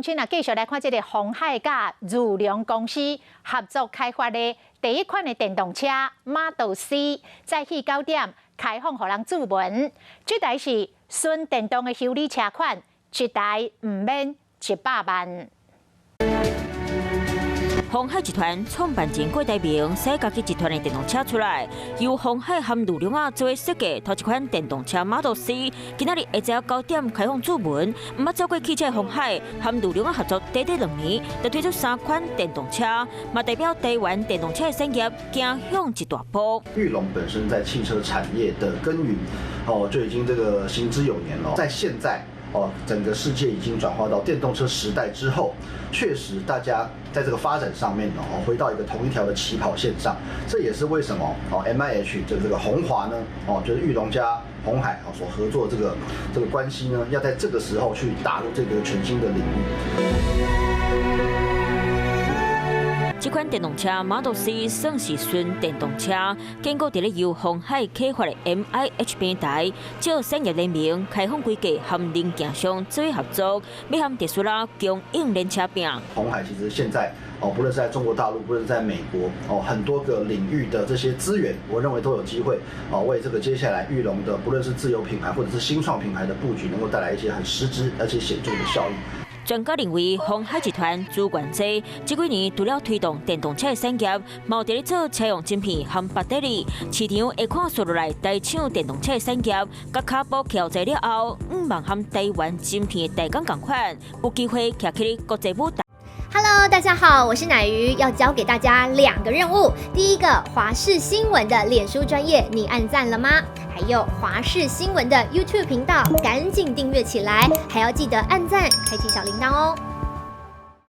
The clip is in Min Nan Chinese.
親啊，繼續來看這個鴻海佮裕隆公司合作開發的第一款的電動車 Model C，早起9點開放予人注文。這台是純電動的修旅車款，一台毋免100萬。鴻海集團創辦人郭台銘駛家己集團的電動車出來，由鴻海和裕隆仔做設計，頭一款電動車 Model C，今仔日下晝9點開放注文。毋捌做過汽車的鴻海和裕隆仔合作短短2年，就推出三款電動車，嘛代表台灣電動車的產業行向一大步。裕隆本身在汽車產業的耕耘，哦，就已經這個行之有年了。在現在，哦，整個世界已經轉化到電動車時代之後，確實大家在這個發展上面哦，回到一個同一條的起跑線上，這也是為什麼哦，MIH 的這個鴻華呢，哦，就是裕隆加鴻海哦所合作這個關係呢，要在這個時候去打入這個全新的領域。這款電動車 Model C 算是純電動車，經過佇咧由鴻海開發的 MIH 平台，借產業聯盟開放規格和零件商做合作，欲和特斯拉供應鏈車拼。鴻海其實現在哦，不論是在中國大陸，不論是在美國哦，很多個領域的這些資源，我認為都有機會哦，為這個接下來裕隆的，不論是自有品牌或者是新創品牌的布局，能夠帶來一些很實質而且顯著的效益。專家認為，鴻海集團資源濟，這幾年除了推動電動車的產業，嘛有佇咧做車用晶片和巴特利，市場會看紲落來台搶電動車的產業，共跤步徛在了後，向望和台灣晶片的代工仝款，有機會徛起國際舞台。 Hello，大家好，我是乃瑜，要交給大家兩個任務。第一個，華視新聞的臉書專頁，你按讚了嗎？還有華視新聞的 YouTube 頻道，趕緊訂閱起來，還要記得按讚，開啟小鈴鐺哦。